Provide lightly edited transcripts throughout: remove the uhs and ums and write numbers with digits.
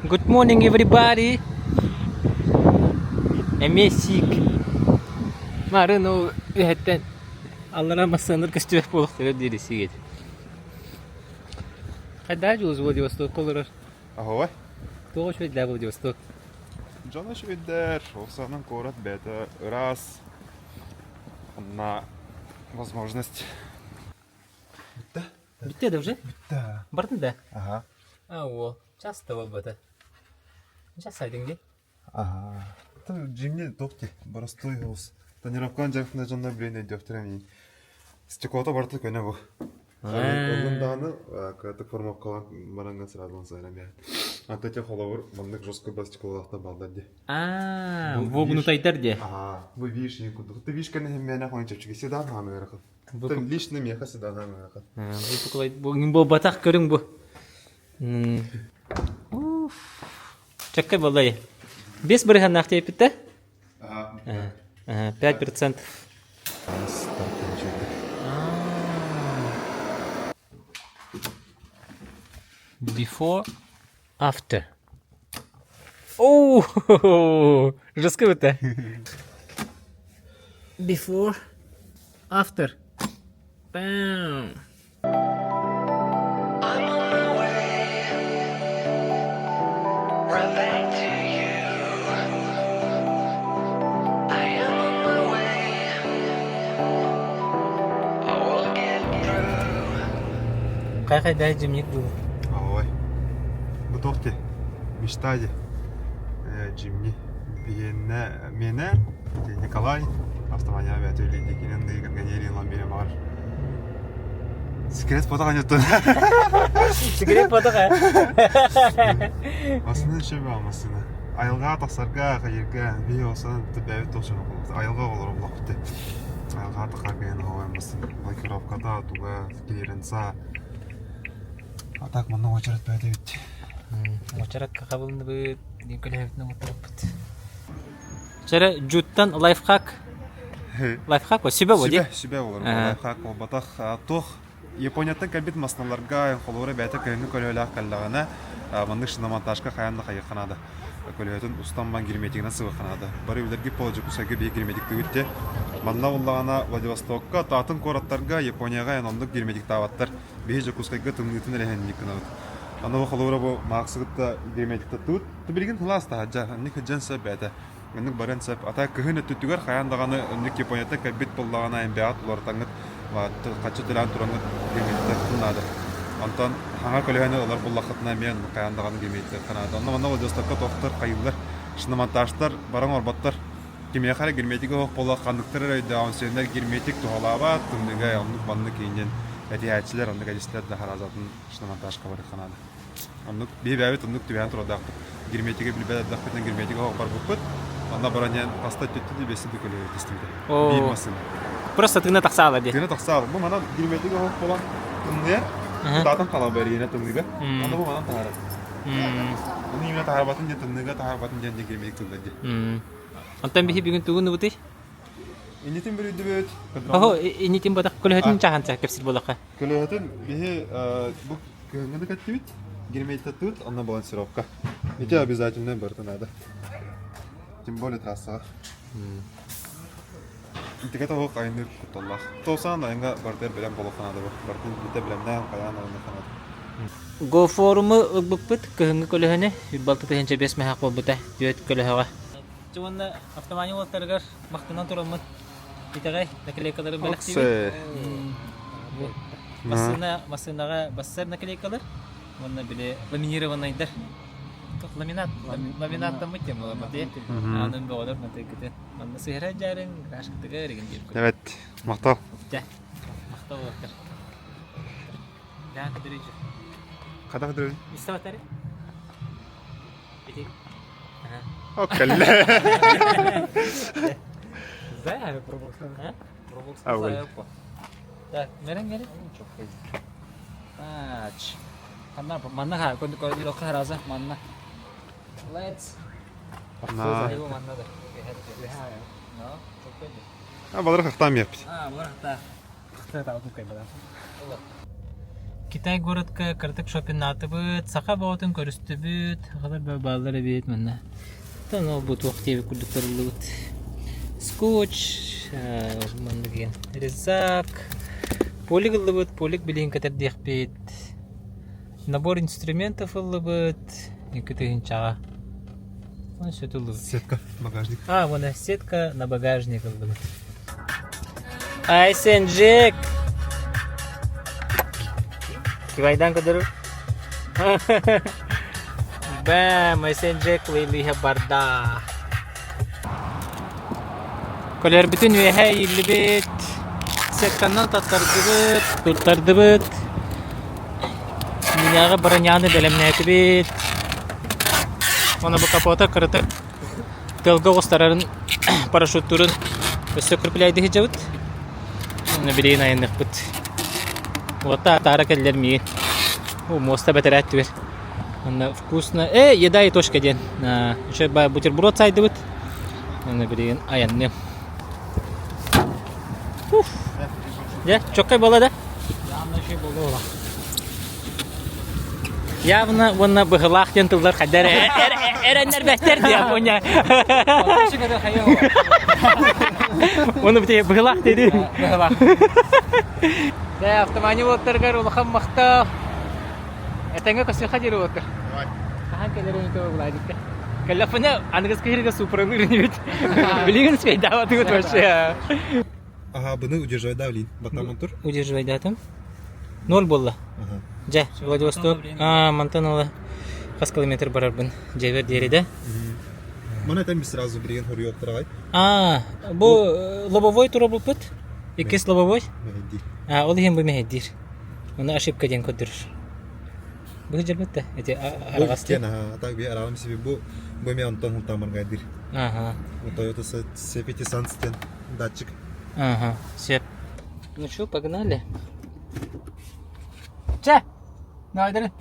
Good morning everybody! Эмиэ сиик. Марын ол үһэттэн аллара массыынар көстүбэт буолуохтара диэри сиик этэ. Хайдаа Дьулус Владивостокка олорор? Аһовай. Туох үчүгэйдээх Владивосток? Дьоно үчүгэйдэр, ол саҕанан куорат бэйэтэ ыраас, онно возможность Бүттэ? Бүттэ да уже? Бүттэ. Бардын да? Ага. А, о, часто буолбата. Сейчас сайдың дии. Ага. Это Джимни тохти, боростуой голос. Тонировкаан дьарыктана дьоннор билэн өйдүөхтэрэ миин. Стеклото барыта көнө бу. Ыллын даҕаны кыратык формовкалаан бараҥҥа сыраадалан сайрам яһын. Ата те холобур маннык жестко бас стеклолаахтар бааллар дии. Аа, вогнутайдар дии. Ага, бу вишня курдук. Ты вишканы хэммээнэ хоҥ чэпчэки седан хаамыарахын. Лично миэхэ седан хаамыарахын. Бу буолбатах көрүҥ бу. Чаккай буолла Бес бырыһаннаах диэппиттэ? 5%. Before, after. Оу, жестко это. Before, after. Бам. Хайа-хайда дьимник дуу? Ой, бу туох дии? Мечта дии. Джимни. Биһиэннэ миэнэ Николай автомания бэйэтэ үлэлиир кинин кэргэнигэр ылан биэрэн баҕар Секрет фото анеттон. Секрет фото Массыына еще баа массыына. Айылҕаҕа тахсарга, хайырга, биһи олсан бэйэбит толсун айылҕа оҕолоро буллахпыт Айылҕаҕа тахарга эн оҕо массыына. Блокировката, туга, клиренса. А так манна уочарат бэйэтэ эбит. Уочаракка хабылынныбыт, диэн көлөһөбүтүн оҥотторуппут. Чэрэ, Джуттан лайфхак. Лайфхак сүбэ бу Сүбэ, сүбэ олор. Лайфхак буолбатах. Туох Японияттан кэлбит массыыналарга холобура бэйэтэ кыһыҥҥы көлөһөлөөх кэллэҕинэ, маннык шиномонтажка хайаан да хайыахха наада. Көлөһөтүн устан баран герметигинэн сыбыахха наада. Бары билэргит буола Дьокуускайга биһиги герметиктыыбыт дии. Манна буоллаҕына Владивостокка, атын куораттарга, Японияҕа эн оннук герметиктаабаттар. Биһи Дьокуускайга тымныытын эрэ иһэнник гынабыт. Аны бу холобура бу Максы кытта герметиктаттыбыт. Билигин сылаас таһырдьа, инник сылдьан сөп бэйэтэ. Оннук барыан сөп. Ата кыһын өттүтүгэр хайаан даҕаны оннук Японияттан кэлбит буоллаҕына эмбэҕит уларытаҥҥыт хаччы төлөөн тураҥҥыт гемиттиэххитин наада. Онтон хаҥа көлөһөнү ылар буоллаххытына эмиэ оннук хайаан даҕаны гемиттиэххэ наада. Онно манна Владивостокка тохтор хайыыллар, шиномонтажтар баран оҥорботтор. Кимиэхэ эрэ герметигэ оһох буолла ханныктар эрэ өйдөөҕүн сиэннэр герметик туһалаабат, тымныыга оннук маннык иинньэн этиһээччилэр оннук эдистэр да хараазатын шиномонтажка барыахха наада. Оннук биһи бэйэбит оннук түбэһэн турардаахпыт. Герметиги билбэт эрдэхпитинэ герметигэ оһох барбыппыт. Онно баран иһэн хаста өттүттэ да бэсси да көлөһө түстүбүтэ. Биир массыына. Просто тыына тахсаала дии. Тыына тахсаала. Бу манан герметигэ оһох буолан тымныйар. Кутаатан хаалар бэриэнэ тымныыга. Онно бу манан таһаарар. Ону именно таһаарбатын диэн тымныыга таһаарбатын диэн герметик тыллар дии. Онтон биһи бүгүн тугун убутуй? Иннитин бүрүйдүбүт. Оһо, иннитин батах көлөһөтүн чаһан кэпсир буолаха. Көлөһөтүн биһи бу кыһыҥҥы да кэттибит, герметиктаттыбыт, онно балансировка. Ити обязательно барыта надо. Тем более трассаҕа. Итигэ тоҕо айанныыр кутталлаах. Тоосаан айанга барытыгар бэлэм буолуохха наада бу. Барытын бүтэ бэлэмнээн хайаан айанныахха наада. Гофоруму ылбыппыт кыһыҥҥы көлөһөнү 165 мэһээх буолбута түөрт көлөһөҕө. Уонна автомания уолаттарыгар махтанан тураммыт Итэҕэй, наклейкалары бэлэхтиибит. Массыына, массыынаҕа бассар наклейкалар уонна били ламинированнайдар. Ламинат, ламинаттаммыт тем буолар мати. Аанын бөҕөлөр матыкыты. Манна сыһыра дьаарыҥ, гаражкытыгар эригин диир. Evet, махтал. Дьэ, махтал уолаттар. Даан кыдырыжы. Хата кыдырыжы? Истабатары? Ити. О, кэллэ. Знаю, А, Так, мерен гери. Ач. Манна манна ха, кон кон лоха хараза манна. Let's. На. Манна да. No, А, балар хахтаам яппит. А, балар хахта. Китай городка кыратык шопиннаатыбыт, саха бөҕөтүн көрүстүбүт, сахалар бөҕө бааллар эбит манна. Оттон ол бу туох диэбит курдук тарыллыбыт. Скотч, маннык диэн резак, полик ыллыбыт, полик билигин кэтэрдиэхпит. Набор инструментов ыллыбыт, икки тыһыынчаҕа. Сөт ыллыбыт. Сетка, багажник. А, вон сетка на багажник ыллыбыт. Айсен Джек! Кивайдан көрдөрөр. Бэм, Айсен Джек лыйлыыһа барда. Көлөрбүтүн үөһэ ииллибит, сетканнан таттардыбыт, туттардыбыт. Минэҕэ броняны бэлэмнээтибит. Уонна бу капота кыратык тыалга оҕустарарын парашюттуурун өссө крепляйды сылдьабыт. Уонна билигин айанныахпыт. Уота атаара кэллэр миигин. О, муоста бэтэрээт түгэр. Онно вкусно. Э, еда и точка диэн. Еще бутерброд сайдыбыт. Онно билигин айанныам. Уф. Дьэ, чоккай буола да? Явно еще буолуо. Явно уонна быһылаах диэн тыллар хайдар эрэннэрбэттэр диэн уонна Уонна бите быһылаах дири. Быһылаах. Дэ автомани уоттаргар улахан махтал. Этэҥҥэ көсүөххэ диэри уоттар. Хаһан кэлэрин үтө булаадикка. Кэллэхпинэ аныгыс киһиригэ супралыыр инибит. Билигин спейдаабатыгыт вообще. Ага, бұны удерживайда блин. Батаман тур. Удерживайдатым. Ноль буолла. Ага. Дьэ, Владивосток. А, мантан ыла хас километр барарбын дьиэбэр диэри да. Мана там сразу билген хоруйоттарай. А, бу лобовой тура булпут. Иккис лобовой. Мэһэйдиир. А, ол иһин бу мэһэйдиир. Оны ошибка диэн көрдөрөр. Бу дьэрбэт да эти Бу араҕастыы. кен аха, так би араҕам себе бу бу эме Антон Хултамаргайдыр. Ага. Toyota Safety Sans диэн датчик. Ага, сөп. Ну что, погнали? Чэ! Давай, давай.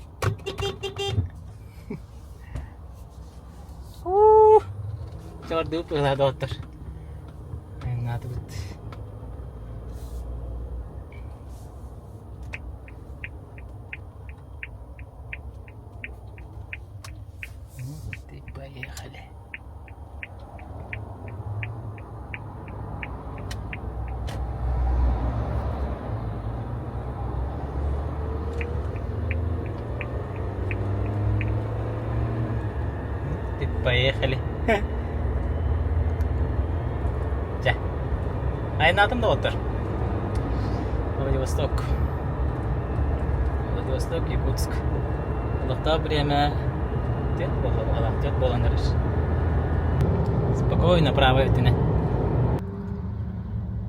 Чордуу пыла доттор. Надо Вот и поехали. Вот и поехали. Дьэ. Айнаатым доҕоттор. Владивосток. Владивосток, Якутск. Олохтоох бириэмэ түөрт буолан эрэр. Спокойно правой өттүнэ.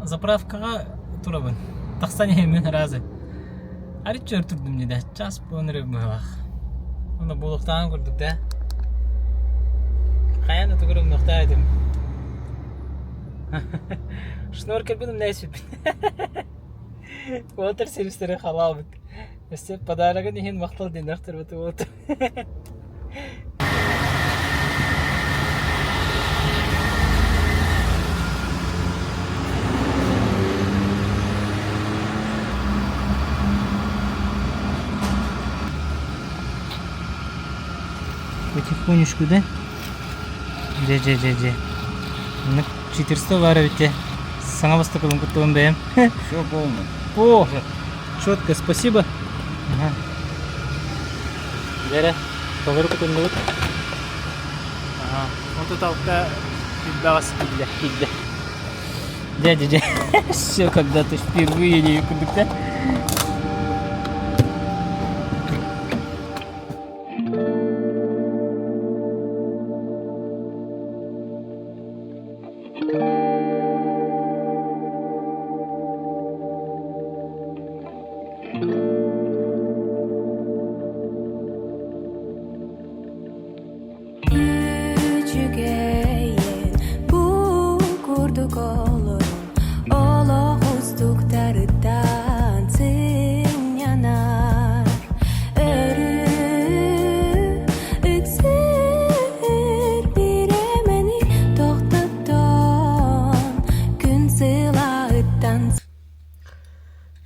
Заправкаҕа турабын. Тахсан иһэммин разы. Арыччы өр турдум дии да, час буолан эрэр быһыылаах. Уонна буолуохтааҕын курдук да. Хайаан да тугу эрэ умнуохтаах этим. Шноркельбин умнай сүппүт. Уолаттар сервистэрин халаабыт. Өссө подарогын иһин махтал диэн ахтарбыт уолаттар. Потихонечку, да? Дьэ, дьэ, дьэ, дьэ. Маннык читерство баар эбит дьэ. Саҥа бастакылын куттуом бэйэм. Все полно. О, четко, спасибо. Ага. Дьэ эрэ, толору кутуннубут. Ага. 36 сүүрбэҕис киирдэ, киирдэ. Дьэ, дьэ, дьэ. Все когда-то впервые не курдук да. Үчүгэйин бу курдук олорон олох устуктарыттан сынньанар өрүү үксүүр бириэмэни тохтотон күн сылаыттан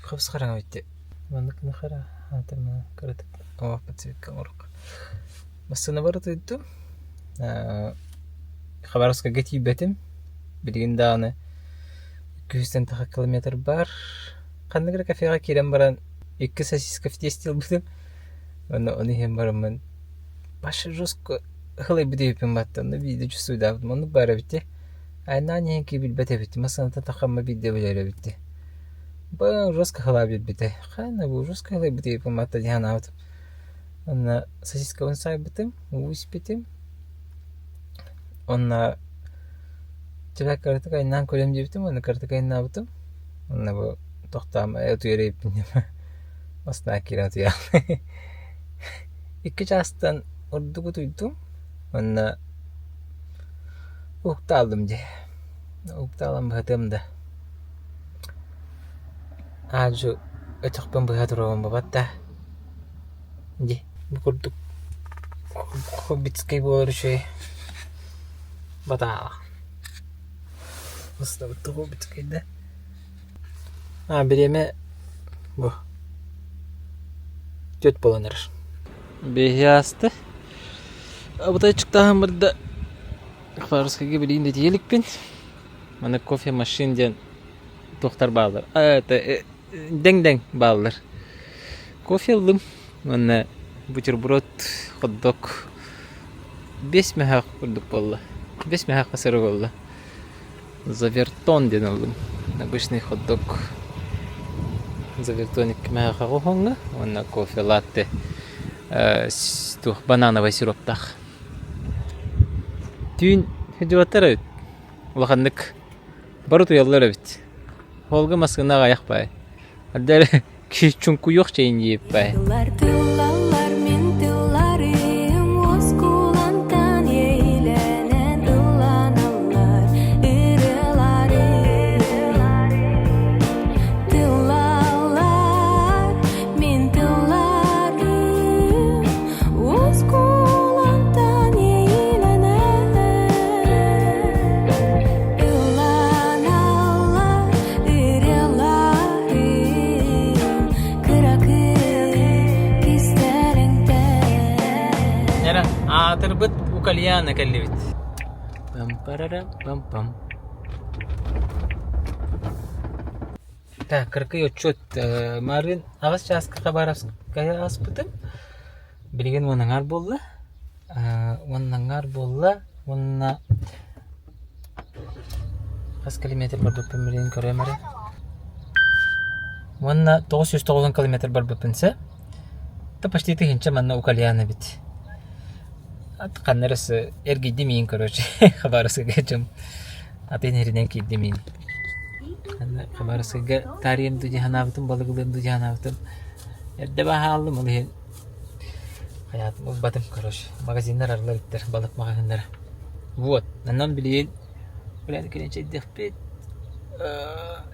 Хабыс хараҥа бүттэ. Маннык нахара аатырмана кыратык оһох подсветка оҥорук. Массыынабар утуйдум. Хабаровскайга тиийбэтим. Билигин даҕаны күһүстэн тахса километр баар. Ханнык эрэ кафеҕа киирэн баран икки сосиска в тесте ылбытым. Уонна ону иһэн бараммын вообще жестко ыһылайбыт эбиппин баттан биирдэ чувствуйдаабытым. Оннук баар эбит дии. Айаннаан иһэн киһи билбэт эбит. Массыынаттан таххамма биирдэ билэр эбит дии. Бу жестко ыһылаа биэрбитэ. Ханна бу жестко ыһылайбыт эбиппин батта дии санаабытым. Уонна сосискабын саайбытым, уу испитим. Уонна тебя кыратык айаннаан көрүөм диэбитим уонна кыратык айаннаабытым. Уонна бу тохтоом утуйар эбиппин Бастаан киирэн утуйаҕын. Икки чаастан ордук утуйдум уонна уһуктааллым дии. Уһуктаалан быһатыам да Аа-дьу өтөхпүн быһа туруоран бабат да дии бу курдук хоббитскай буолар үчүгэй батаала Ыстабыт хоббитскай да А бириэмэ бу түөрт буолан эрэр. Биэһи ааста. Абытайчыктааһын барда Хабаровскайга билигин да тиийэ иликпин. Маны кофе-машин диэн туохтар бааллар. Это дэҥ-дэҥ бааллар. Кофе ыллым уонна бутерброд, хот-дог 5 мөһөөх курдук буолла. 5 мөһөөх сыры буолла. Завертон диэн ыллым. Обычный хот-дог Завертон икки мөһөөх оһоҥҥо уонна кофе латте туох банановай сироптаах. Түүн сылдьыбаттар эбит. Улаханнык бары утуйаллар эбит. Холга массыына аҕыйах баай. Арда эрэ чуҥкуйуох чэйин диэбит баай. Тыллар тыллаллар мин тылларым Оскулантан иэйилэнэн ылланаллар ырыаларым Тыллаллар мин тылларым Оскулантан иэйилэнэн ылланаллар ырыаларым Кыракый кистэлэҥтэн Нера, аатырбыт Укальяна кэллибит. Пам-парара-пам-пам. Так, кыракый отчет. Маарыын аҕыс чааска Хабаровскайга ааспытым. Билигин уон аҥаар буолла. Уон аҥаар буолла уонна хас километр барбыппын билигин көрүөм эрэ. Уонна 990 километр барбыппын сэ. Да почти тыһыынча манна Укальян эбит. Ханна эрэ эргийдим иин короче Хабаровскайга дьон атын иһиринэн киирдим иин. Хабаровскайга таарыйам дуу дии санаабытым, балыгылыам дуу дии санаабытым. Эрдэ баһааллым, ол иһин хайаатым ылбатым короче. Магазиннар арыллар эбиттэр, балык маҕаһыыннара. Вот, онон билигин блин кэлин чэйдиэхпит.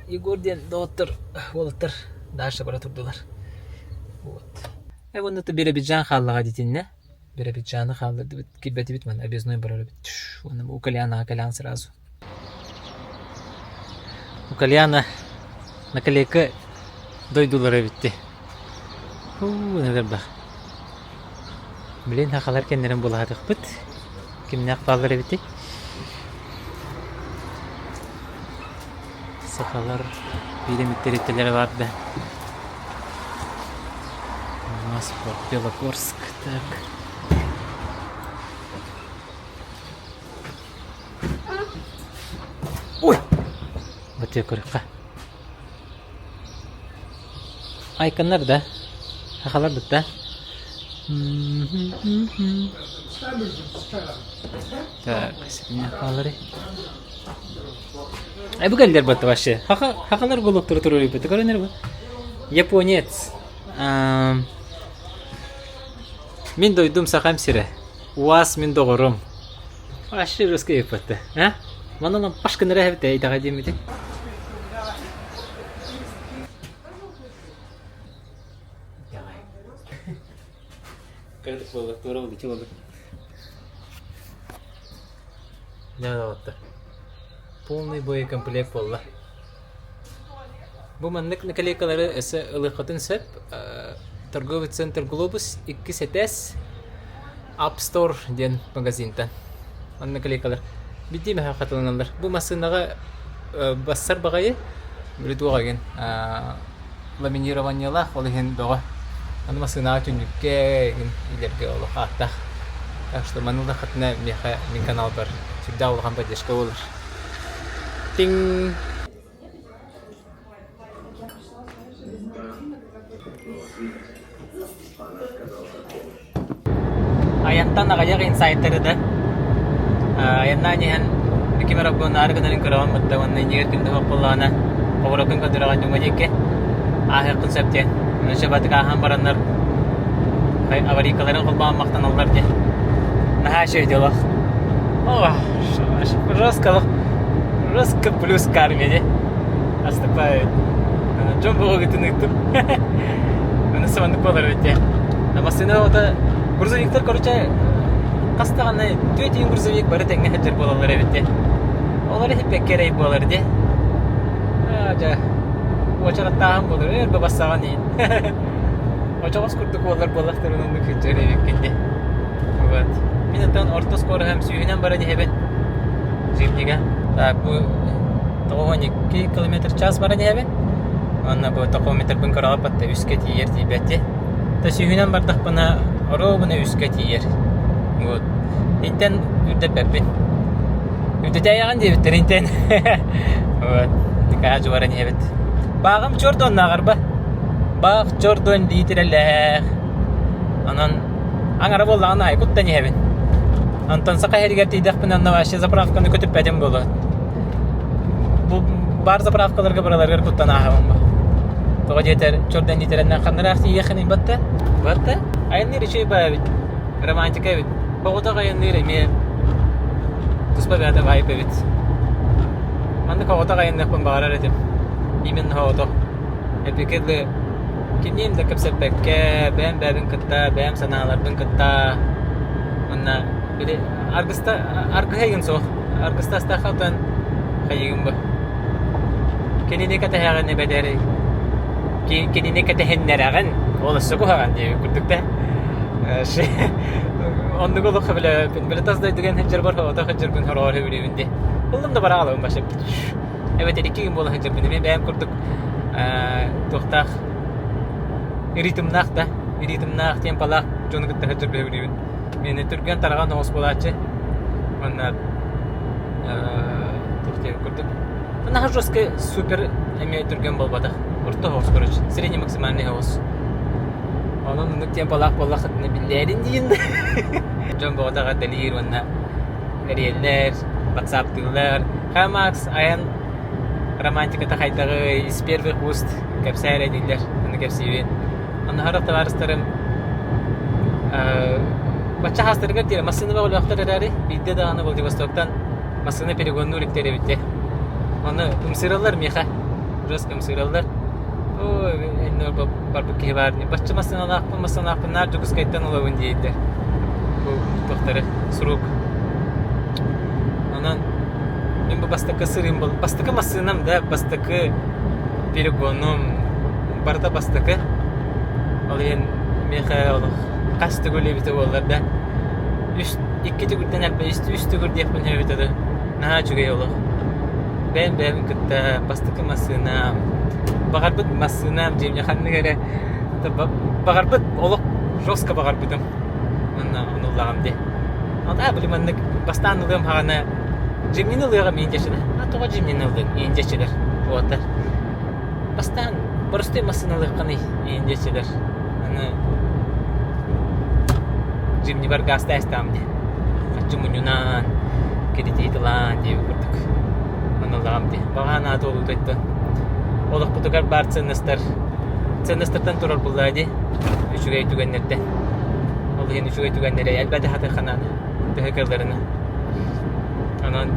Егор диэн доҕоттор, уолаттар дальше бара турдулар. Вот. Э уонна Биробиджан хааллаҕа дитиннэ. Биробиджаны хааллардыбыт, киирбэтибит манна объездной барар эбит. Уонна бу Укальянаҕа кэлэҕин сразу. Укальяна наклейка дойдулара эбитти. Фу, элбэх. Блин, хахалар кэннэрин булаатахпыт. Кимнээх бааллар эбитий? Сахалар биир эмит тэрилтэлэрэ баар да. Москва, Белогорск, так. Ой! Батыа көрүөххэ. Айканнар да, сахалар да. Так, сибиняхалары. Ай бу кэллэр батта вообще. Хахалар голоктор туруйбут. Көрөнөр бу. Японец. Мин дойдум Сахам сирэ. УАЗ мин доҕорум. Вообще русский еппетте. А? Манан пашкын эрэ эбит итэҕэ диэммитин. Кырдык буолла, туора буолла, буолла. Полный боекомплект буолла. Бу маннык наклейкалары өссө ылыаххытын сөп. Торговый центр Глобус иккис этээс App Store диэн магазинтан. Маннык наклейкалар биирдии мэһэ хатыланаллар. Бу массыынаҕа бассар баҕайы били туох эҥин ламинированиелаах ол иһин бөҕө. Аны массыынаҕа түннүккэ эҥин илэргэ олох ааттаах. Так что маны ыллаххытына миэхэ мин каналбар сүрдээх улахан поддержка буолар. Тиҥ! Айантан аҕыйах инсайтары да айаннаан иһэн ким эрэ обгоннаары гынарын көрөҕүн бытта уонна иннигэр ким да суох буоллаҕына повороккун көрдөрөҕүн дьоҥҥо диэки ааһыаххын сөп диэн. Өссө батык ааһан бараннар аварийкаларын холбоон махтаналлар диэн. Наһаа үчүгэй дьолох. Жестко жестко плюс карме дии. Наступает. Дьон бөҕөгүтүн ыыттым. Аны сыманнык буолар эбит дии. Массыына ота грузовиктар короче хас даҕаны түөрт иин грузовик бары тэҥҥэ сылдьар буолаллар эбит дии. Олор иһиппэккэ эрэй буолар дии. Дьэ уочараттааһын буолар өр бабассаҕын иин. Очоҕос курдук буолар буоллахтарын оннук сылдьар эбиккин дии. Вот. Мин оттон орто скороһым сүүһүнэн баран иһэбин. Зимнига. Так, бу 92 километр час баран иһэбин. Уонна бу тахометрбын көрөҕө батта үскэ тиийэр тиийбэт дии. Та сүүһүнэн бардахпына оруобуна үскэ тиийэр. Вот. Интэн үрдэппэппин. Үрдэтээйэҕин диэбиттэр интэн. Вот. Никаа баран иһэбит. Бааҕым чордуоннааҕар ба. Баах чордуон лиитирэлээх. Онон аҥара буоллаҕына аайы куттан иһэбин. Онтон саха иһэригэр тиийдэхпинэ онно вообще заправканы көтүппэтим буолуо. Бу баар заправкаларга барыларыгар куттан ааһабын бу. Тоҕо диэтэр чордан диэтэрэннэн ханныраах тиийиэххиний батта? Батта? Айанныыр үчүгэй баа эбит. Романтика эбит. Оҕотох айанныыр эмиэ туспа бэйэтэ вайб эбит. Маннык оҕотох айанныахпын баҕарар этим. Именно оҕотох. Эпикэ дылы Кимниин да кэпсэппэккэ, бэйэм бэйэбин кытта, бэйэм санааларбын кытта уонна били аргыста аргыһа игин суох. Аргыстастахха хайыгын бу. Кинини кэтэһэҕин эбэтэр кинини кэтэһиннэрэҕин ол өссө куһаҕан диэбит курдук да. Оннук олоххо билэбин. Били тас дойдуга сылдьарбар соҕотох сылдьарбын хороҕор сөбүлүүбүн дии. Ыллым да бараҕалабын башы. Эбэтэр икки күн буола сылдьарбын эмиэ бэйэм курдук туохтаах ритмнаах да ритмнаах темпалаах дьону кытта сылдьар бэйэбин миэнэ түргэн тараҕан оҕус буолааччы уонна туох диэн курдук наһаа жесткий супер эмиэ түргэн буолбатах орто оҕус короче средний максимальный оҕус онон оннук темпалаах буоллаххытына биллээрин диин дьон бөҕөтө эҕэрдэлиир уонна эрийэллэр ватсаптыыллар ха Макс айан романтиката хайдаҕый, из первых уст кэпсээ эрэ дииллэр, ону кэпсиибин. Онно сорох табаарыстарым бачча хаастарыгар диэри массыына бөҕөлөөхтөр эрээри, биирдэ даҕаны Владивостоктан массыына перегоннуур иликтэр эбит Ону ымсыыраллар миэхэ, жестко ымсыыраллар. Ой, иннэ барбыт киһи баар бачча массыыналаахпын, массыыналаахпын наар Дьокуускайтан ылабын диэйдэр. Бу туохтары, сурук. Онон Мин бу бастакы сырыым буолла. Бастакы массыынам да, бастакы перегонум барыта бастакы. Ол иһин миэхэ олох хас төгүл эбитэ буоллар да, үс икки төгүлтэн элбэх үс, үс төгүл диэхпин сөп эбитэ да, наһаа үчүгэй олох. Бэйэм бэйэбин кытта бастакы массыынам, баҕарбыт массыынам дьиэм ханнык эрэ баҕарбыт олох жестко баҕарбытым. Уонна ону ыллаҕым дии. Ата били маннык бастаан ылыам хаҕана Джимнин ылыаҕым индиячылар. А тоҕо Джимнин ыллыҥ индиячылар уоттар. Бастаан боростуой массыына ылыаххыный индиячылар. Аны Джимнибар гаастаа истэҕим дии. Хаччы мунньунан, кредит ылаан диэбит курдук. Ону ыллаҕым дии. Баҕа санаа туолуутуттан олохпутугар баар ценностар ценностартан турар буллаа дии. Үчүгэй түгэннэртэн. Ол иһин үчүгэй түгэннэри элбэтэ сатыахха наада, төһө кыалларынан. Онон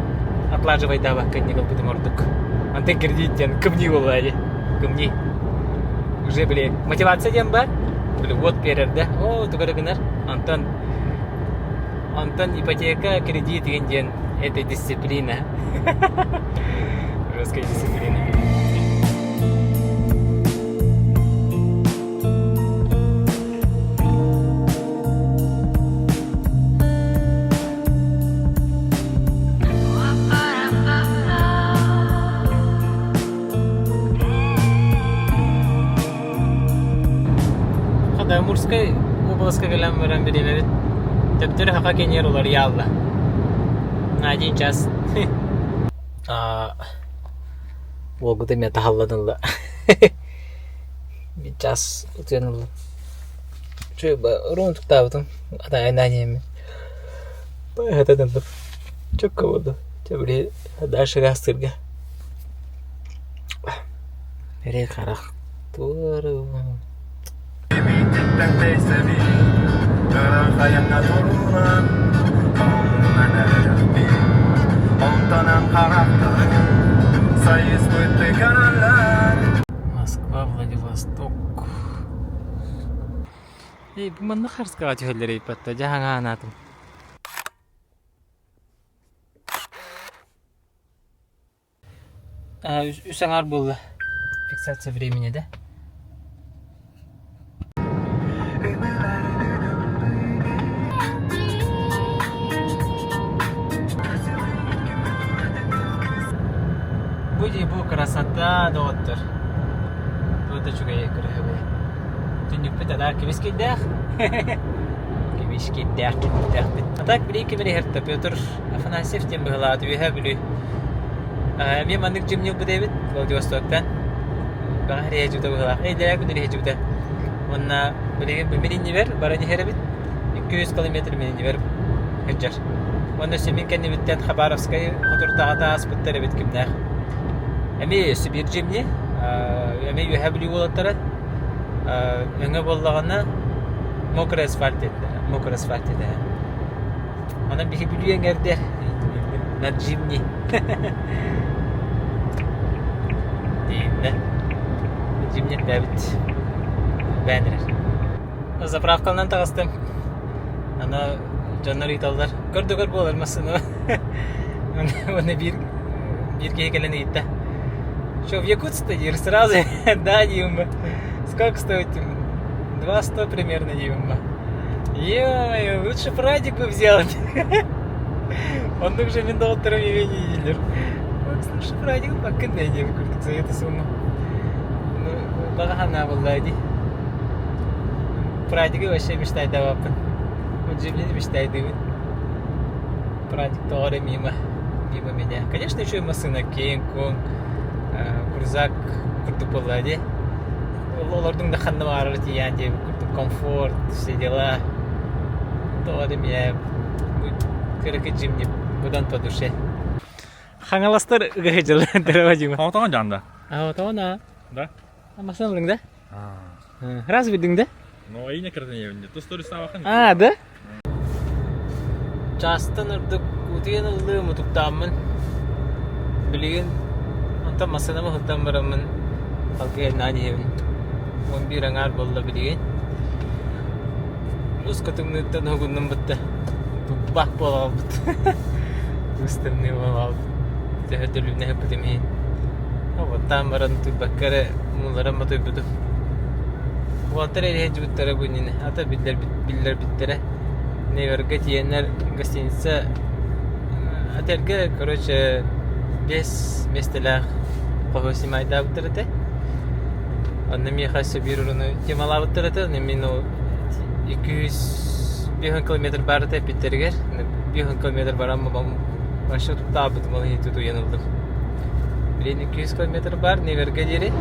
отлаживайдаабакка инник ылбытым ордук. Онтон кредит диэн кымньыы буолла дии. Кымньыы. Уже били мотивация диэн баар. Били уот биэрэр да, оо тугу эрэ гынар. Онтон онтон ипотека, кредит деген диэн это дисциплина. Жесткая дисциплина. Амурскай уобаласка кэлэн баран бириэмэбит төптөрү хака кэннигэр уларыйаалла. На один час. Уолгут эмиэ таһаллан ылла. Биир час утуйан ылла. Үчүгэй уруун туктаабытым. Атаайнаан иһэммин. Быһатан ыллым. Чөккө буолла. Чэ били дальше гаастыырга. Эрэй харах туора Москва, Владивосток. Эй, бу манна харскаҕа түһэллэр эйпатта, дьаһаҥанаатым. Үс аҥаар буолла. Фиксация времени, да? Бу дии бу красота доҕоттор. Туох да үчүгэй кыраһыабай. Түннүкпүт адаак кибискэйдээх. Кибискэйдээх түннүктээхпит. А так били ким эрэ иһэртэ Петр Афанасьев диэн быһылаат Үөһээ Бүлүү. Эмиэ маннык дьимньил быт эбит Владивостоктан. Бэҕэһээ иһэдьибитэ быһыылаах. Эйдэрээ күн иһэдьибитэ. Уонна билигин мин иннибэр баран иһэр эбит. 200 километр мин иннибэр сылдьар. Уонна өссө мин кэннибиттэн Хабаровскай хотуртаҕата ааспыттар эбит кимнээх. Эмиэ өссө биир дьимни. Эмиэ Үөһээ Бүлүү уолаттара. Өҥө буоллаҕына мокрый асфальт этэ. Мокрый асфальт этэ. Онон биһи Бүлүү эҥэрдэр на Джимни дииннэ. Джимни элбээбит. Элбээн эрэр. Заправканан таҕыстым. Аны дьоннор ыйыталлар. Көр да көр буолар массыына. Уонна биир биир киһи кэлэн ыйытта. Что, в Якутск-то диир? Сразу да диибин. Сколько стоит? 200 примерно диибин. Ё-моё, лучше прадик бы взял. Оннук же мин доҕотторум Евгений дииллэр. Лучше прадик баккын да диэбит курдук за эту сумму. Ну, баҕа санаа буолла дии. Прадигы вообще мечтайдаабаппын. Джимнини мечтайдыыбын. Прадик тоҕо эрэ мимо, мимо меня. Конечно, еще и массыына киэҥ-куоҥ, крузак курдук буолла дии. Олордуҥ да ханна баҕарар тиийээн диэбит курдук комфорт, все дела. Тоҕо эрэ миэ кыракый Джимни быдан по душе. Хаҥаластар ыга дьыллар Дима. Оҕотоҕон дьаанда. Оҕотоҕон аа. Да? Массыына ыллыҥ да? Раз билдиҥ да? Ну, айна кыртаньевне. Тус туристаабахан. Аа, да? Чаастан ордук утуйан ыллыым утуктааммын билигин онтон массыынам ыһылтан бараммын салгыы айаннаан иһэбин. 11 аҥаар буолла билигин. Муус тымныыттан уһугуннум бытта. Туппах буола хаалбыт. Муус тымныы буола хаалбыт. Төһө төлүнэ сыппытым иһин. Оттаан баран утуйбакка эрэ мууларан батуйбутум. Уолаттар эриһэ дьыбыттара бу иннинэ. Ата биллэрбиттэрэ. Неверга тиийэннэр гостиница отельга, короче, биэс миэстэлээх хоһу снимайдаабыттар этэ. Онно миэхэ өссө биир уруну темалаабыттар этэ. Онно мин ол 250 километр баар этэ эппиттэригэр. 50 километр баран вообще туттаабытым ол иһин тутуйан ыллым. Билигин 200 километр баар Невергэ диэри.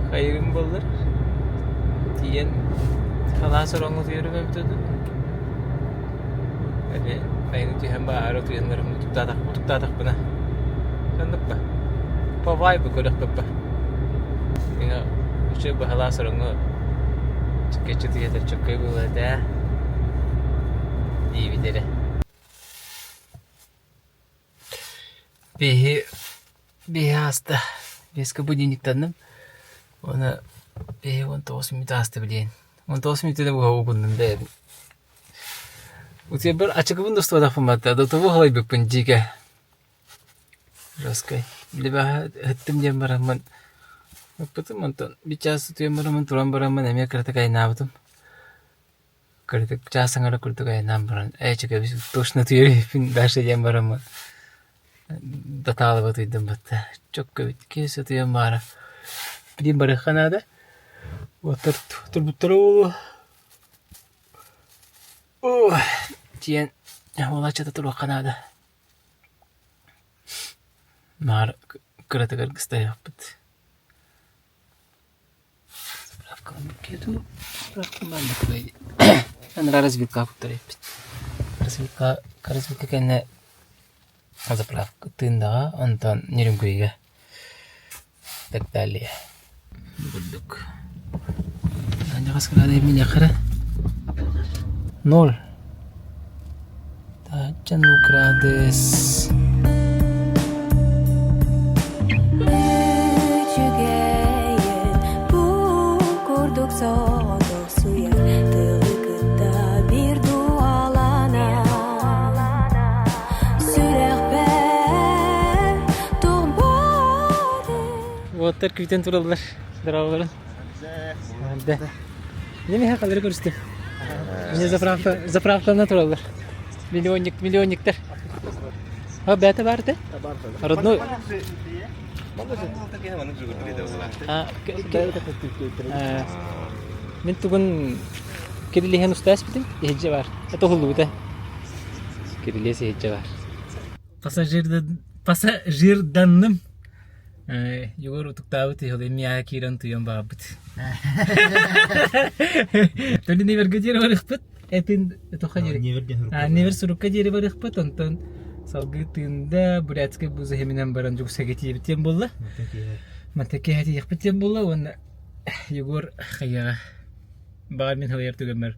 Хайыгым буоллар. Тиийэн халаас ороҥҥо утуйарым эбитэ дуу. Эми хайыны түһэн баары утуйаннарым утуктаатахпына. Оннук ба. По вайбу көрөхпүппэ. Миҥа үчүгэй быһалаас ороҥҥо чыккыччы түһэтэр чөккөй буолуо этэ диибит эрэ. Биһи биһи ааста. Биэскэ будильниктанным. Уонна биһи 19 мүнүүтэ ааста билигин. 19 мүнүүтэ да буһа угуннум бэйэбин. Утуйарбар ачыкыбын да устубатахпын батта, дотову халайбыппын дьиикэ. Жесткай. Либо ыһыттым диэн бараммын ыппытым, онтон биир чаас утуйан бараммын туран бараммын эмиэ кыратык айаннаабытым. Кыратык чаас аҥара курдук айаннаан баран ээ чэкэбис точно утуйар эбиппин дальше диэн бараммын датаалаба утуйдум батта. Чөккөбүт киэсэ утуйан баара. Билигин барыахха наада. Уоттар турбуттара буолуо. Тиийэн уолаччата туруохха наада. Наар кыратыгар гыстайыахпыт. Анараа развилка куттар эппит. Развилка, развилка кэннэ заправка тыындаҕа, онтон Нерюнгрига так далее. Курдук. Аньаҕас кыраадайым миниэхэ Ноль. Таһыччан украдыс. Үчүгэйин бу курдук соҕотохсуйар тылы кытта биир дуолана сүрэхпэр туох Уоттар күүтэн тураллар. Здраволарын. Да. Немеха қалары көрүстүм. Мне заправка, заправканы тураллар. Миллионник, миллионниктер. А, бәті бар да? Родной. А, Мен тугун кирилиһен устаас битим, иһиджи бар. Это хуллубута. Кирилиэс иһиджи бар. Пассажирданным. Егор утуктаабыт иһил эмиэ киирэн туйан баҕарбыт. Төли невергэ диэри барыахпыт. Этин тоха диэри. Невер сурукка диэри барыахпыт. Онтон салгыы тыында бурятскай буза хэминэн баран дьуксага тиийэбит диэн буолла. Манта киэһэ тиийэхпит диэн буолла уонна Егор хайаҕа баҕар мин халыйар түгэммэр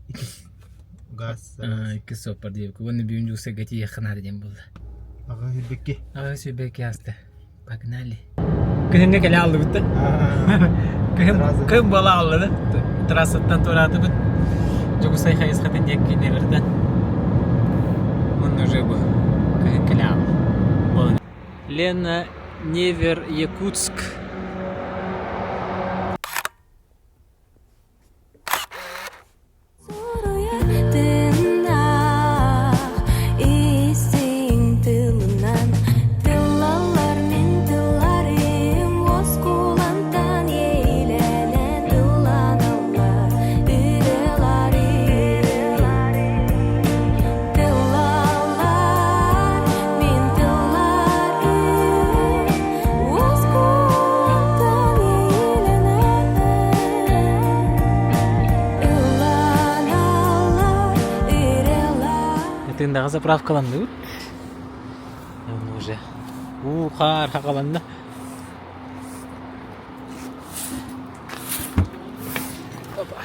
Газ. Иккис суоппар диэбиккэ уонна бүгүн дьуксага тиийиэххэ наада диэн буолла. Аҕа сүүрбэкки. Аҕа сүүрбэкки ааста. Погнали. Күһүҥҥэ кэлэ ааллыбыт да. Күһүн күн буола ааллыны. Трассаттан туораатыбыт. Дьокуускай хайысхатын диэки Неверден. Онно уже бу күһүн кэлэ аалла. Лена Невер Якутск. Суруйар тыыннаах истиҥ тылынан тыллаллар мин тылларым уоскулантан иэйилэнэн ылланаллар ырыаларым Тыллаллар мин тылларым уоскулантан иэйилэнэн Тыындаҕа заправкаланныбыт. Оны уже уу хаар хахаланна. Опа.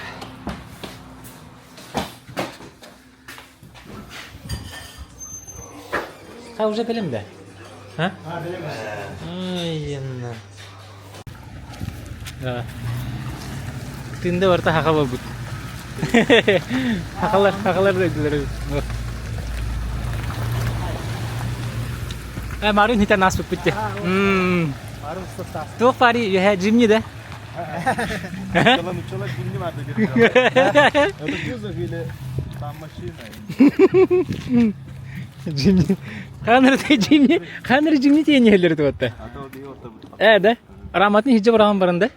А уже билим да? А? Ай, Тында барта хаха болбут. Хахалар, хахалар дойдулар эбит. Э, Марын хитен аспыт битте. Туох пари, үһэ Джимни да? Учила Джимни надо Это кузов или там машина? Джимни. Ханыр Джимни, ханыр Джимни тиэньэллери туотта. Э, да? Раматын хиджи барахан баранда.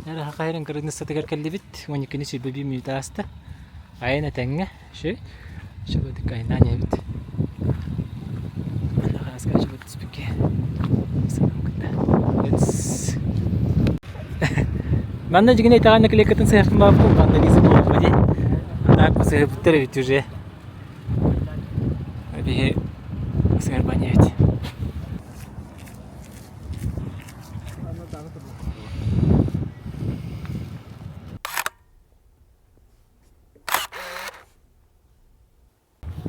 Эрэ хахайрын кыргызстатыгар кэллибит, 12 сүүрбэ мүнүүтэ ааста. Айан этэҥҥэ, ши, шыбыдык айнаан иһэбит. Манна хараска шыбыт түспүккэ. Сынам кытта. Манна дьигинэ итэҕэн наклейкатын сыһыахпын бааппын, вандализм буолбут дии. Так сыһыппыттар эбит уже. Биһи сыһырбан эбит.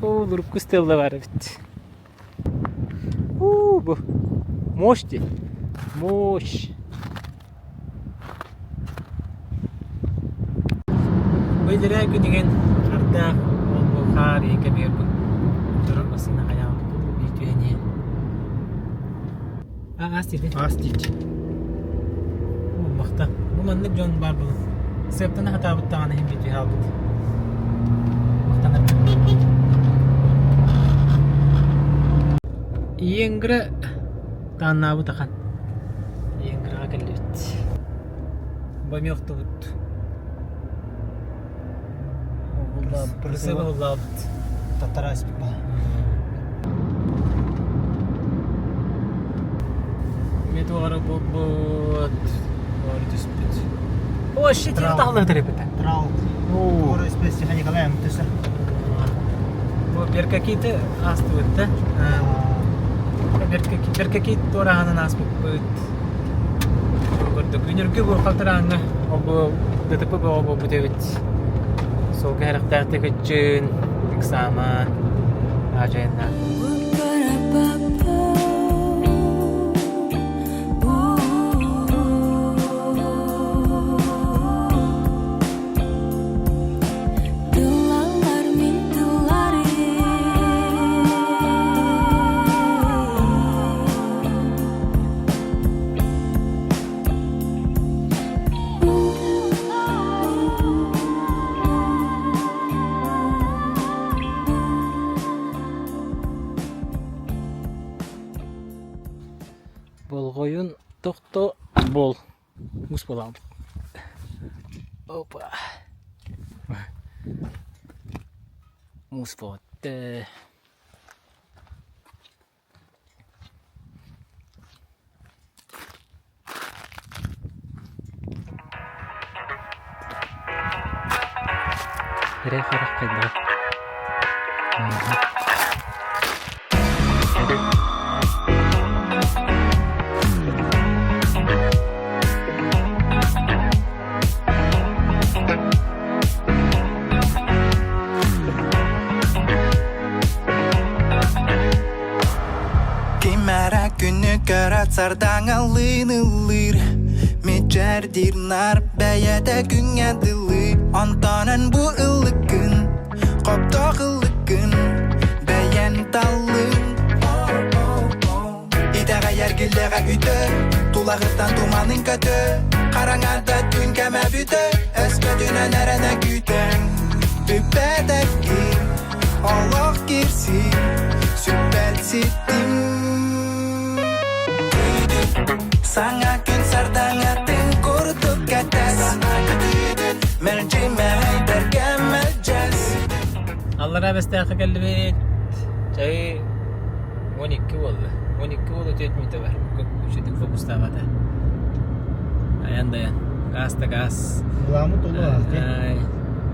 Оо, урукку стелла баар эбит. Уу, бу мощь дии. Мощь. Бу илэрээ күнүгэн ардах ол хаар ийэ кэмигэр бу турар массыына хайаан биир түһэн иһэн. Аас диэти. Аас диэти. Махта. Бу маннык дьон баар буолан. Сыаптана хатаабыт даҕаны иһин бүтү хаалбыт. Махтанар. Иенгра тааннаабыт ахан. Иенграҕа кэллибит. Бами охтубут. Прысыба уллаабыт. Татараспит баа. Метуара буолбут. Ор түспүт. О, щит тахлы төрөпүтэ. Трал. Ор спецтеха Николаем төсө. Бу Беркакиты астыбыт да. Беркакит туораһанан ааспыппыт. Курдук. Үнүргү бу халтарааҥҥа ол бу ДТП бөҕө буолбут эбит. Суолга сэрэхтээхтик ыччыын, ыксаама, аадьайынна. Тыллалар мин тылларым Болҕойун тохто бол. Мус буолаҕын. Опа. Муус буолла. Эрэй харах хайдаҕый? Кимэрэ күнү көрө сардаҥалыын ыллыыр Мичээрдиир нар бэйэтэ күҥҥэ дылы Онтон бу ыллыккын Хоптоох ыллыккын Бэйэн таллын Итэҕэйэр гиллэҕэ үтө Тулаҕыттан туманын көтө Хараҥарда түүн кэмэ бүтэ Өспөтүнэн эрэнэ күүтэн Бүппэтэкки Олох кирси Сүппэт ситим Саҥа күн сардаҥатын курдук кэтэс Мэлдьи мэһэйдэргэ мэлдьэс Аллараа Бэстээххэ кэллибит. Чай 12 буолла. 12 буолла 4 мүнүүтэ бар. Үчүгдүк фокустаабата. Айан дайан. Газ да газ. Буламыт олу аалты.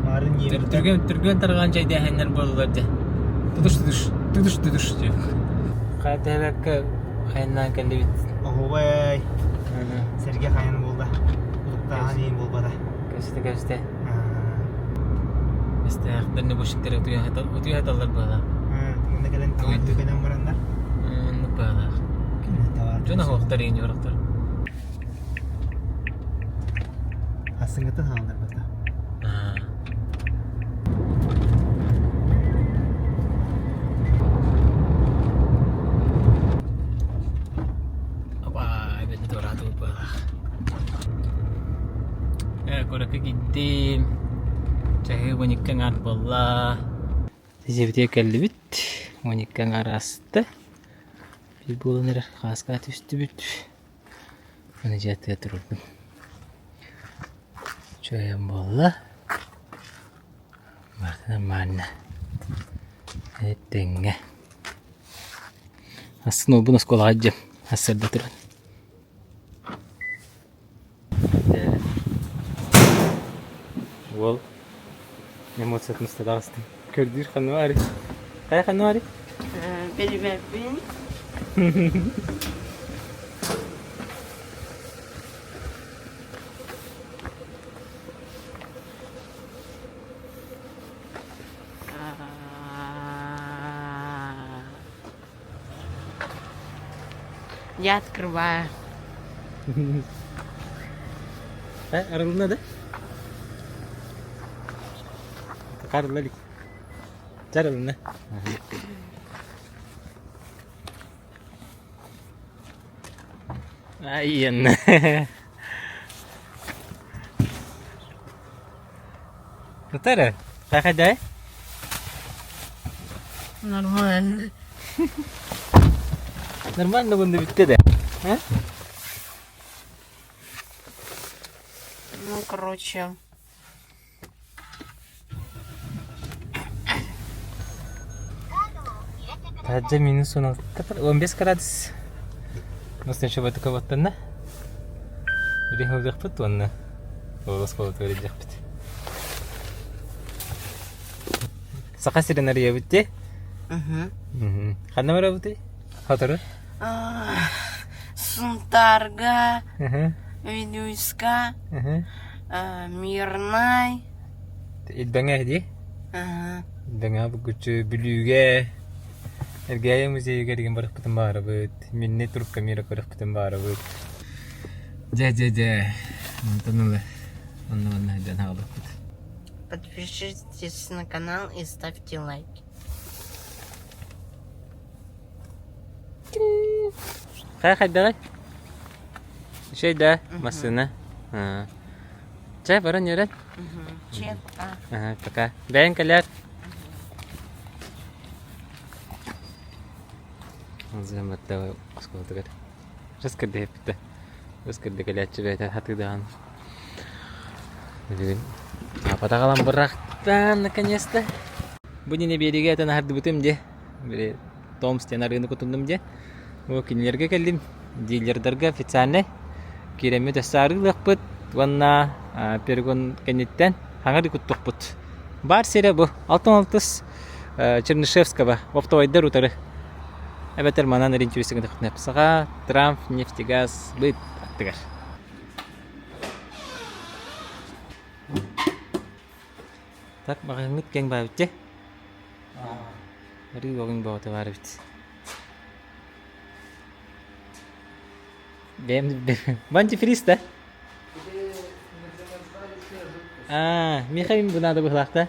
Марын иэбит. Түргэн түргэн тарҕаан чэйдээһиннэр буоллулар дьэ. Тутуш тутуш тутуш тутуш диэн. Хайа тэбэккэ айаннаан кэллибит. Оһуобай. Сэргэ хайан буолла. Утуктааһын иин буолбата. Көстө көстө. Истээх дальнобойщиктары утуйа сыталлар быһалаах. Манна кэлэн таҥан түгэнэн бараннар. Оннук быһалаах. Дьон оһуохтар иин yorохтор. Ассыҥҥытын хаалларбата. Опа, эбэтэ туораатыбыт быһалаах. Куоракка киирдим. Чаһыы 12 аҥаар буолла. Дьиэбитигэр кэллибит. 12 аҥаар ааста. Биир буолан эрэр хааска түстүбүт. Аны дьиэ аттыгар турурдум. Чайым буолла. Барыта нормально. Этэҥҥэ. Астын уолбун оскуолаҕа илдьиэм. Сарсыарда туран. Уол эмоциятын устата таҕыстым. Көрдүүр ханна баарый? Хайа ханна баарый? Билбэппин. Я открываю. Арылына да? Арылла илик. Дьэ арылынна. Айан. Тутара, хайдай? Нормально. Нормально bundu bitti de. Ha? Ну, короче. Таһырдьа минус 16, 15 градус. Настенче такой Билигин ылыахпыт уонна оскуолатыгар илдьиэхпит. Саха сирин арыйабыт дии. Ханна барабытый? Сотору? Сунтаарга, Вилюйска, Мирнай. Илбэҥэ дии? Илбэҥэҕэ булгуччу Бүлүүгэ, Эргээйи музейыгар игин барыахпытын баҕарабыт. Минни трубка мира көрүөхпүтүн баҕарабыт. Дьэ, дьэ, дьэ. Онтон ыла онно манна сылдьан хаалбыппыт. Подпишитесь на канал и ставьте лайки. Хайа хайдаҕай? Үчүгэй да массыына. Чэ, баран үөрэн. Чэ, пока. Ага, пока. Бэйэҥ кэлээр. Зыматтава оскуолатыгар. Рас кэрдэһиппитэ. Рас кэрдэ кэлээччи бэйэтэ хатыыдаҕан. Билигин апатаҕалан бырахтаан наконец-то. Бу нини биэригэ этэн аһардыбытым дии. Били Томс диэн арыыны кутуннум дии. Бу кинилэргэ кэллим. Дилердарга официальнай киирэммит өссө арыылыахпыт уонна перегон кэнниттэн хаҥар куттуохпут. Баар сирэ бу. Алтан алтыс Чернышевского оптовайдар утары эбэтэр манан ориентируйсыгын Саха, Трамп, нефтегаз, быт аттыгар. Так, маҕаһыыҥҥыт киэҥ баабыт дьэ. Арыы уоҕуҥ бөҕөтө баар эбит. Бэйэм бу антифриз да? Аа, миэхэ мин бу наада быһыылаах да?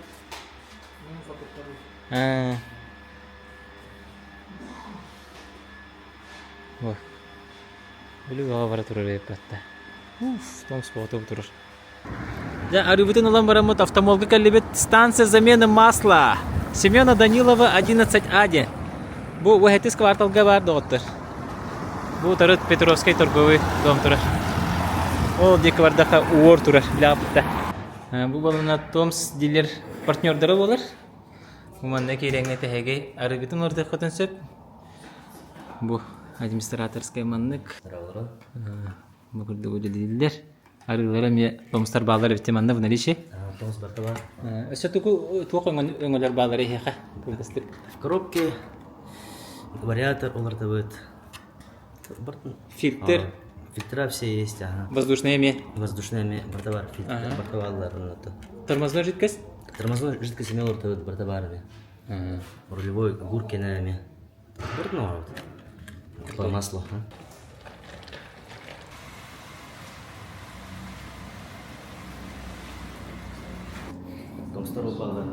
Аа. О. Били бөҕө бара турар эбиппат да. Уф, тоҥс бөҕөтө турар. Дьэ, арыыбытын ылан бараммыт автомолга кэллибит. Станция замены масла. Семена Данилова 11А диэн. Бу уһэтис кварталга баар доҕоттор. Бу утары Петровскай торговый дом турар. Ол диэки бардаха уор турар билэҕиппит да. Бу балына Томс дилер партнердара буолар. Бу манна киирэҥҥэ тэһэгэй арыгытын уларытыаххытын сөп. Бу администраторскай маннык. Бу курдук үлэлииллэр. Арыылара эмиэ томстар бааллар эбит манна в наличии. Томс барта бар. Өссө тугу туох өҥөлөр бааллар эһиэхэ? В коробке вариатор уларытабыт. Фильтр. Фильтра все есть, ага. Воздушные эмиэ. Воздушные эмиэ барта бар, фильтр барта бааллар онното. Тормозной жидкость? Тормозной жидкость эмиэ уларытабыт барта бар эмиэ. Рулевой гуркина эмиэ. Барытын оҥоробут. По маслу. Томстор упалар.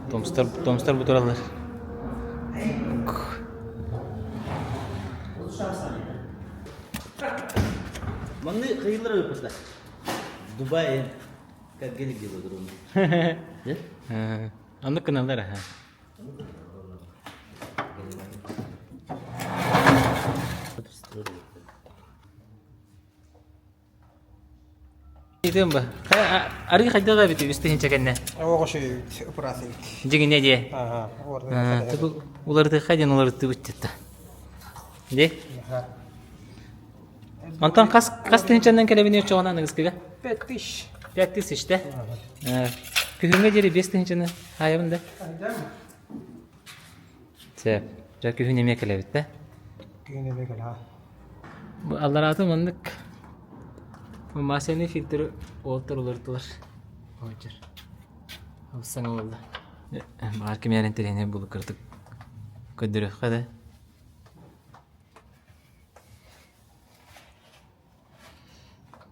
Томстор, томстор бу тураллар. Манны кыйыллар выпуста. Дубай как гелик делают ровно. Оннук гыналлар аха. Итин ба. Арыы хайдах эбит үс тыһыынча кэннэ? Оҕо ыпырас эбит. Дьиҥинэ диэ. Уларытыахха диэн уларыттыбыт дьитта. Дии? Онтон хас хас тыһыынчанан кэлэбин оччоҕуна аныгыскыга? 5000. 5000 да? Күһүҥҥэ диэри 5 тыһыынчаны хаайабын да? Сөп. Дьэ күһүн эмиэ кэлэбит да? Күһүн эмиэ кэлэ. Бу алларааты маннык масляный фильтры уолтар уларытылар. Очер. Саҥа буолла. Баҕар ким эрэ интэриэһинэй буолук кыратык көрдөрүөххэ да.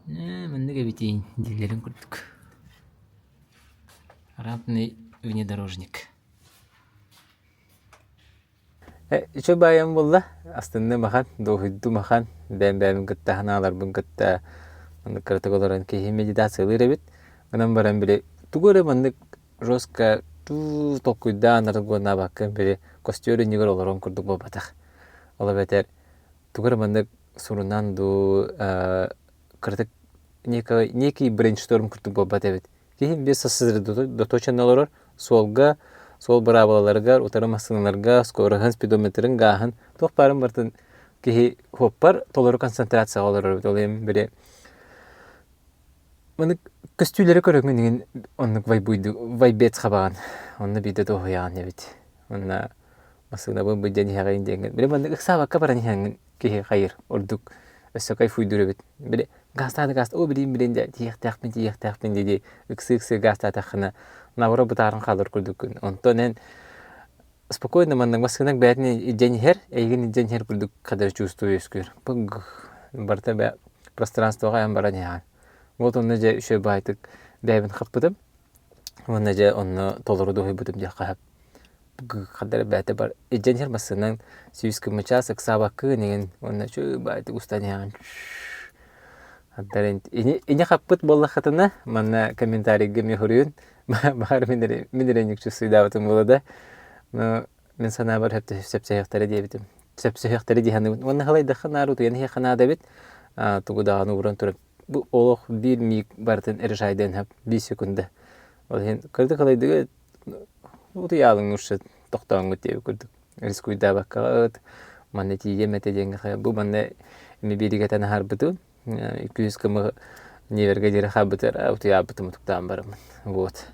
Ээ, маннык эбитиин дииллэрин курдук. Рампный внедорожник. Үчүгэй баайым буолла, астынным ахан, дуоһуйдум ахан, бэйэм-бэйэбин кытта санааларбын кытта маннык кыратык олорон киһи медитациялыыр эбит. Гынан баран били тугу эрэ маннык жестко толкуйдаан аргуоннаабаккын били костер иннигэр олорон курдук буолбатах. Ол эбэтэр тугу эрэ маннык сурунан дуу, кыратык некий брейншторм курдук буолбат эбит. Киһи без сосредоточенно олорор, суолга, суол быраабылаларыгар, утары массыыналарга, скороһын, спидометрын, гааһын, туох баарын барытын киһи хуоппар толору концентрацияҕа олорор эбит. Ол иһин били маннык көстүүлэри көрөҥҥүн иҥин оннук вайбуйду вайбец хабаҕын. Онно биирдэ дуоһуйаҕын эбит. Онно массыынабын быдьан иһэҕин диэҥҥин. Били маннык ыксаабакка баран иһэҥҥин киһи хайыр ордук өссө кайфуйдуур эбит. Били гаастаата гааста оо билиим билин дьэ тиийиэхтээхпин тиийиэхтээхпин дии ыксыы-ыксыы гаастаатаххына наоборот бытааран хаалар курдуккун. Онтон эн спокойно маннык массыынаҥ бэйэтин илдьэн иһэр, эйигин илдьэн иһэр курдук хадары чувствую үөскүүр. Барыта бэ пространствоҕа айан баран иһэҕин. Вот онно дьэ үчүгэй баайтык бэйэбин хаппытым. Уонна дьэ онно толору дуоһуйбутум диэххэ сөп. Ханна эрэ бэйэтэ бар илдьэн иһэр массыынан сүүс гыммы чаас ыксаабаккын иҥин уонна чү баайтык устан иһэҕин ини хаппыт буоллаххытына манна комментарийга эмиэ суруйун баҕар мин эрэ мин эрэ ньүкчү суйдаабытым буолуо да но мин санаабар сөпсөһүөхтэрэ диэбитим сөпсөһүөхтэрэ дии саныыбын уонна халайдахха наар утуйан иһиэххэ наада эбит тугу даҕаны ууран туран бу олох биир миик барытын решайдыан сөп биир секунда ол иһин кырдык халайдыга утуйаалыҥ урсут тохтооҥҥут диэбит курдук рискуйдаабаккаҕыт манна тиийиэм этэ диэҥҥэ бу манна эми биэригэтэн аһарбытым үкүүс кымы Невергэ диэри хаалбытыгар утуйаабытым утуктаан бараммын вот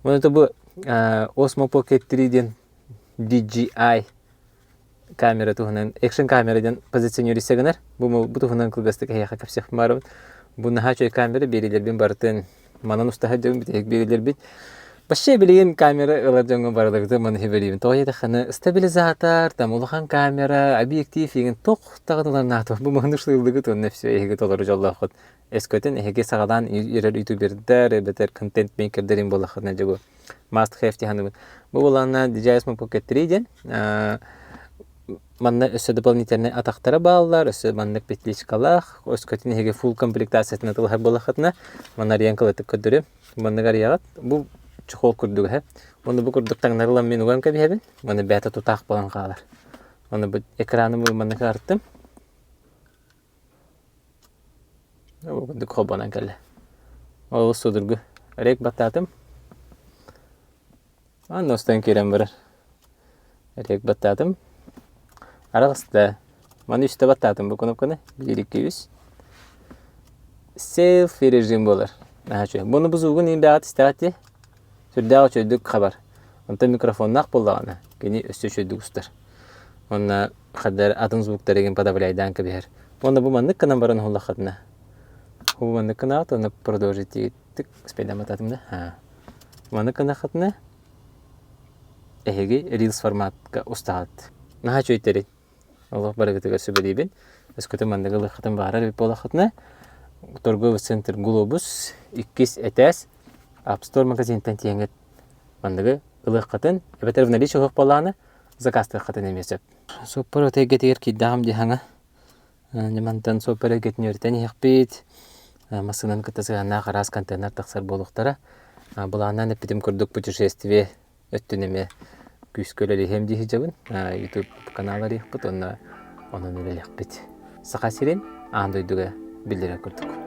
Уонна бу Osmo Pocket 3 диэн DJI камера туһунан экшн камера диэн позиционируйса гынар. Бу бу туһунан кылгастык эһиэхэ кэпсиэх баарыбын. Бу наһаа үчүгэй камера биэриилэрбин барытын манан устаһар дьон бүтэһик биэриилэрбит. Вообще билигин камера ылар дьоҥҥо барыларгытын маны хибэлиибин. Тоҕо диэтэххинэ стабилизатор, там улахан камера, объектив игин туох даҕаны ылар наада. Бу маны шлыллыгыт уонна все эһиги толору дьоллооххут. Өскөтүн эһиги саҕалаан ирэр ютубердар эбэтэр контент-мейкердэрин буоллаххытына дьэ бу must have дии Бу булаанна DJI Osmo Pocket 3 диэн манна өссө дополнительнай атахтара бааллар, өссө маннык петличкалаах, өскөтүн эһиги full комплектациятын атылаһар буоллаххытына, манна арыйан кылатык көрдөрүм. Маннык арыйаҕыт. Бу чехол курдук эһэ. Уонна бу курдук таҥнарылан мин уган кэбиһэбин. Уонна бэйэтэ тутаах буолан хаалар. Уонна бу экраны бу маннык арыттым. Ол курдук холбонон кэллэ. Олус судургу. Рек баттаатым. Анна устан киирэн барар. Рек баттаатым. Араҕыста. Маны үстэ баттаатым бу кнопканы. Биир, икки, үс. Селфи режим буолар. Наһаа үчүгэй. Буну бузуугун иин бэҕэт истэҕит дии. Сүрдээх үчүгэйдик хабар. Онтон микрофоннаах буоллаҕына, кини өссө үчүгэйдик устар. Уонна хаддар атын звуктарыгын подавляйдаан кэбиһэр. Уонна бу маннык гынан баран уһуллаххытына, бу маннык гынаҕыт уонна продолжить тик спайдамататым да. Аа. Маннык гынаххытына, эһиги рилс форматка устаҕыт. Наһаа үчүгэйдэрий. Олох барыгытыгар сүбэлиибин. Өскөтүн манныгы ылыаххытын баҕарар эбит буоллаххытына, торговый центр Глобус иккис этээс App Store магазинтан тиийэҥҥит манныгы ылыаххытын эбэтэр в наличии суох буоллаҕына заказтыаххытын эмиэ сөп. Суоппар от эйгэтигэр киирдэҕим дии хаҥа. Мантан суоппар эйгэтин үөрэтэн иһиэхпит. Массыынаны кытта сыһыаннаах араас контейнер тахсар буолуохтара. Былааннаан эппитим курдук путешествие өттүн эмиэ күүскэ үлэлиһиэм дии сылдьабын. YouTube канал арыйыахпыт уонна онон үлэлиэхпит. Саха сирин аан дойдуга биллэрэр курдук.